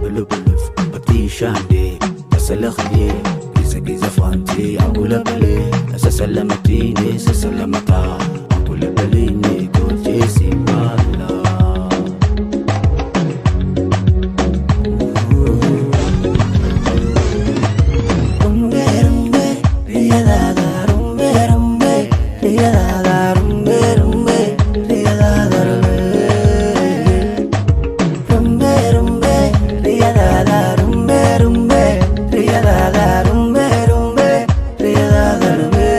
Ambulubuluf ambatishande tasalakhiye giza giza fanti angulabale sasalamatine sasalamata angulabaline kojesi bala. Rumbe rumbe riyadada rumbe rumbe riyadada rumbe rumbe riyadada rumbe rumbe riyadada rumbe rumbe riyadada rumbe rumbe riyadada rumbe.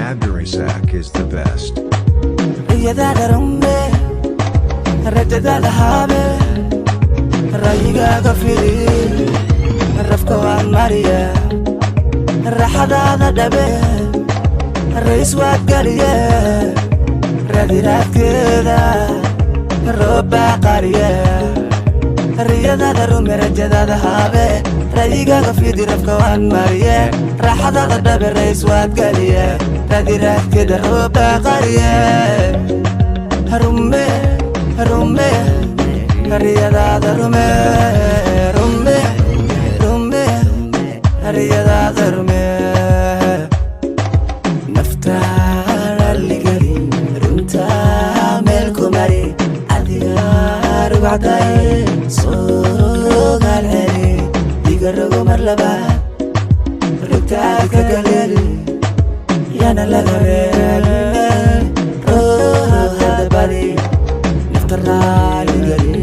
Abdurisak is the best. Riyadada rumbe rajadada habe rayigaaga fidi rafka waan mariya raxadaada dhabe rays waad galiye radiraadkeeda roobbaa qariye riyadaada rume rajadaada habe rayigaaga fidi rafka waan mariye raxadaada dhabe rays waad galiye radiraadkeeda roobbaa qariye rume rume riyadaada rume rume rume riyadaada rume nafta ralligeli runta meel ku mari adiga rugcday soogaal celi diga rogo mar labaad rugtaad ka galeli yana laga reebine rohadabadi nafta raalligeli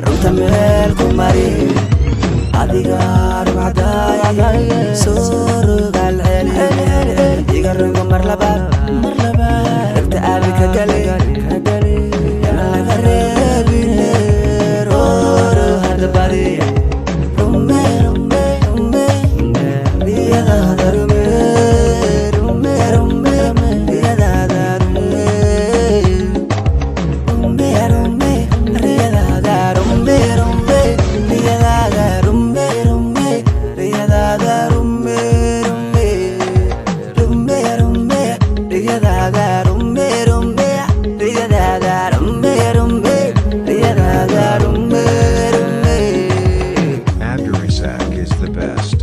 runta meel ku mari adiga rugcday soo rogaal celi diga rogo mar labaad rugta aadi ka gali yana laga reebine rohadabadi rume rume rume riyadaada rume rume rume riyadaada rume rume rume riyadaada rume rume riyadaada rume rume riyadaada rume rume rume rume riyadaada rume rume riyadaada rume rume riyadaada rume rume. Abdurisak is the best.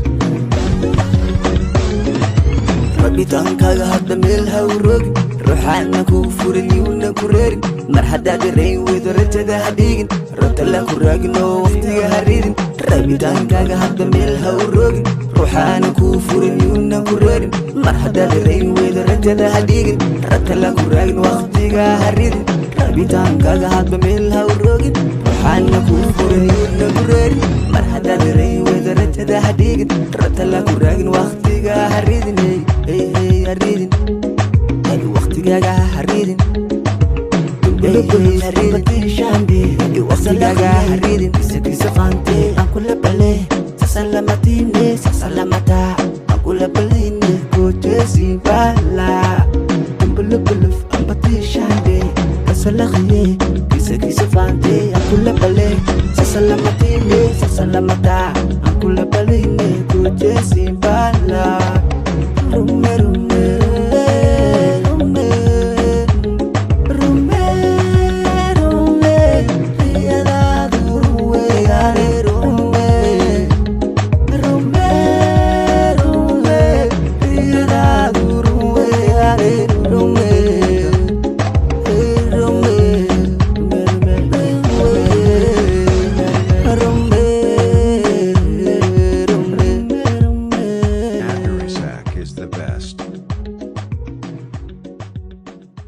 Rabitaankaaga hadda meel ha u rogin ruuxaana kuu furin yuuna ku reerin mar haddaad rayn weydo rajada ha dhiigin rotala ku raagin oo waqtiga ha ridin rabitaankaaga hadda meel ha u rogin ruuxaana kuu furin yuuna ku reerin mar haddaad rayn weydo rajada ha dhiigin rotala ku raagin waqtiga ha ridin rabitaankaaga hadba meel ha u rogin ruuxaana kuu furin yuuna ku reerin mar haddaad rayn weydo rajada ha dhiigin rotala ku raagin waqtiga ha ridin hey hey hey ha ridin hey waqtigaaga ha ridin hey hey ha ridin waqtigaaga ha ridin kisa fante ankulabale sasalamatine sasalamata ankulabaline kojesi bala ambulubuluf ambatishande kasalakhiye kisa kisa fante ankulabale sasalamatine sasalamata ankulabaline kojesi bala rume rume rume rume rume riyadaadu ruweyaane rume rume rume riyadaadu ruweyaane rume rume rume rume rume. Abdurisak is the best.